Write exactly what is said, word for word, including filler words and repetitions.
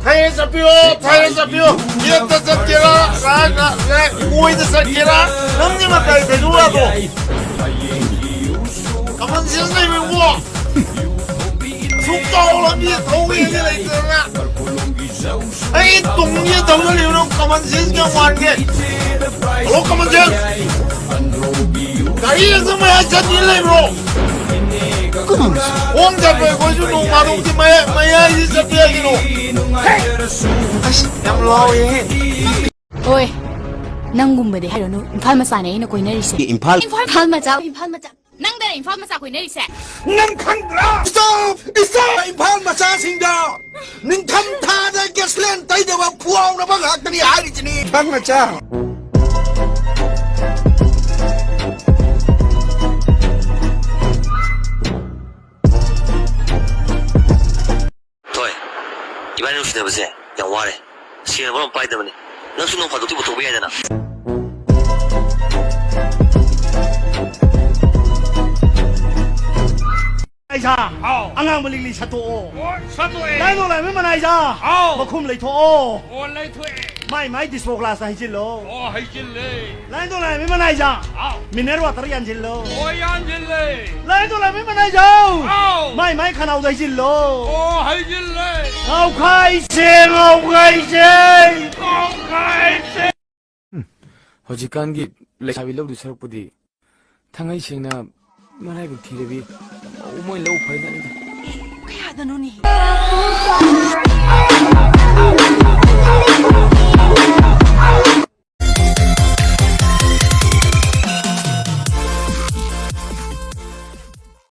ꯊꯥꯏꯅ ꯆꯠꯄꯤꯌꯣ, ꯊꯥꯏꯅ ꯆꯠꯄꯤꯌꯣ꯫ ꯌꯦꯠꯇ ꯆꯠꯀꯦꯔꯥ, ꯂꯥꯏꯅ, ꯂꯥꯏ, ꯑꯣꯏꯗ ꯆꯠꯀꯦꯔꯥ, ꯅꯪꯒꯤ ꯃꯇꯥꯏ ꯀꯩꯗꯧ ꯌꯥꯗ꯭ꯔꯣ? ꯀꯃꯟ ꯁꯦꯟꯁ ꯂꯩꯕ ꯏꯕꯨꯡꯉꯣ꯫ ꯁꯨꯛ ꯆꯥꯎꯕ ꯂꯝꯕꯤ ꯊꯧꯒꯦꯗꯤ ꯂꯩꯇꯗꯅ꯫ ꯑꯩ ꯇꯨꯡꯒꯤ ꯊꯧꯖꯜꯂꯤꯕ ꯅꯪ ꯀꯃꯟ ꯁꯦꯟꯁ ꯀꯌꯥꯝ ꯋꯥꯠꯀꯦ? ꯍꯜꯂꯣ, ꯀꯃꯟ ꯁꯦꯟꯁ꯫ ꯒꯥꯔꯤ ꯑꯗꯨ ꯃꯌꯥꯏ ꯆꯠꯅꯤ ꯂꯩꯕ꯭ꯔꯣ? ꯈꯣꯡ ꯆꯠꯄ ꯑꯩꯈꯣꯏꯁꯨ ꯅꯣꯡ ꯐꯥꯗꯣꯛꯇꯤ ꯃꯌꯥꯏ, ꯃꯌꯥꯏꯁꯤ ꯆꯠꯄ ꯌꯥꯏ ꯀꯩꯅꯣ꯫ ꯑꯁ, ꯌꯥꯝ ꯂꯥꯎꯋꯦꯍꯦ꯫ ꯍꯣꯏ, ꯅꯪꯒꯨꯝꯕꯗꯤ ꯍꯥꯏꯔꯨꯅꯨ꯫ ꯏꯝꯐꯥꯜ ꯃꯆꯥꯅꯦ ꯑꯩꯅ ꯀꯣꯏꯅꯔꯤꯁꯦ꯫ ꯏꯝꯐꯥꯜ ꯏꯝꯐꯥꯜ ꯃꯆꯥ, ꯏꯝꯐꯥꯜ ꯃꯆꯥ꯫ ꯅꯪꯗꯅ ꯏꯝꯐꯥꯜ ꯃꯆꯥ ꯀꯣꯏꯅꯔꯤꯁꯦ꯫ ꯅꯪ ꯈꯪꯗ꯭ꯔꯥ? Stop! Stop! ꯏꯝꯐꯥꯜ ꯃꯆꯥꯁꯤꯡꯗ ꯅꯤꯡꯊꯝ ꯊꯥꯗ ꯒꯦꯁꯂꯦꯟ ꯇꯩꯗꯕ ꯐꯨꯋꯥꯎꯅꯕ ꯉꯥꯛꯇꯅꯤ ꯍꯥꯏꯔꯤꯁꯤꯅꯤ꯫ ꯏꯝꯐꯥꯜ ꯃꯆꯥ꯫ ꯊꯣꯏ, ꯏꯕꯥꯅꯤ ꯅꯨꯡꯁꯤꯅꯕꯁꯦ ꯌꯥꯝ ꯋꯥꯔꯦ꯫ ꯁꯦꯜ ꯃꯔꯣꯝ ꯄꯥꯏꯗꯕꯅꯤ꯫ ꯅꯪꯁꯨ ꯅꯣꯡ ꯐꯥꯗꯣꯛꯇꯤ ꯄꯨꯊꯣꯛꯄ ꯌꯥꯏꯗꯅ꯫ ꯏꯁꯥ, ꯍꯥꯎ꯫ ꯑꯉꯥꯡꯕ ꯂꯤꯛꯂꯤ ꯁꯠꯇꯣꯛꯑꯣ꯫ ꯑꯣ, ꯁꯠꯇꯣꯛꯑꯦ꯫ ꯂꯥꯏꯅꯣ ꯂꯥꯏꯃꯤ ꯃꯅꯥꯏꯖꯥ꯫ ꯍꯥꯎ꯫ ꯃꯈꯨꯝ ꯂꯩꯊꯣꯛꯑꯣ꯫ ꯑꯣ, ꯂꯩꯊꯣꯛꯑꯦ꯫ ꯃꯥꯏ ꯃꯥꯏ ꯗꯤꯁꯄꯣ ꯒ꯭ꯂꯥꯁꯇ ꯍꯩꯖꯤꯜꯂꯣ꯫ ꯑꯣ, ꯍꯩꯖꯤꯜꯂꯦ꯫ ꯂꯥꯏꯅꯣ ꯂꯥꯏꯃꯤ ꯃꯅꯥꯏꯖꯥ꯫ ꯍꯥꯎ꯫ Mineral water ꯌꯥꯟꯁꯤꯜꯂꯣ꯫ ꯑꯣ, ꯌꯥꯟꯁꯤꯜꯂꯦ꯫ ꯂꯥꯏꯅꯣ ꯂꯥꯏꯃꯤ ꯃꯅꯥꯏꯖꯥ꯫ ꯍꯥꯎ꯫ ꯃꯥꯏ ꯃꯥꯏ ꯈꯅꯥꯎꯗ ꯍꯩꯖꯤꯜꯂꯣ꯫ ꯑꯣ, ꯍꯩꯖꯤꯜꯂꯦ꯫ ꯉꯥꯎꯈꯥꯏꯁꯦ, ꯉꯥꯎꯈꯥꯏꯁꯦ꯫ ꯉꯥꯎꯈꯥꯏꯁꯦ꯫ ꯍꯧꯖꯤꯛꯀꯥꯟꯒꯤ ꯂꯩꯁꯥꯕꯤ ꯂꯧꯗꯨ ꯁꯔꯨꯛꯄꯨꯗꯤ ꯊꯥꯡꯉꯩ ꯁꯦꯡꯅ ꯃꯔꯥꯏꯕꯛ ꯊꯤꯔꯕꯤ ꯃꯧ ꯑꯃ ꯑꯣꯏꯅ ꯂꯧ ꯐꯔꯖꯥꯠꯅꯤꯗ꯫ ꯀꯌꯥꯗꯅꯣꯅꯦ?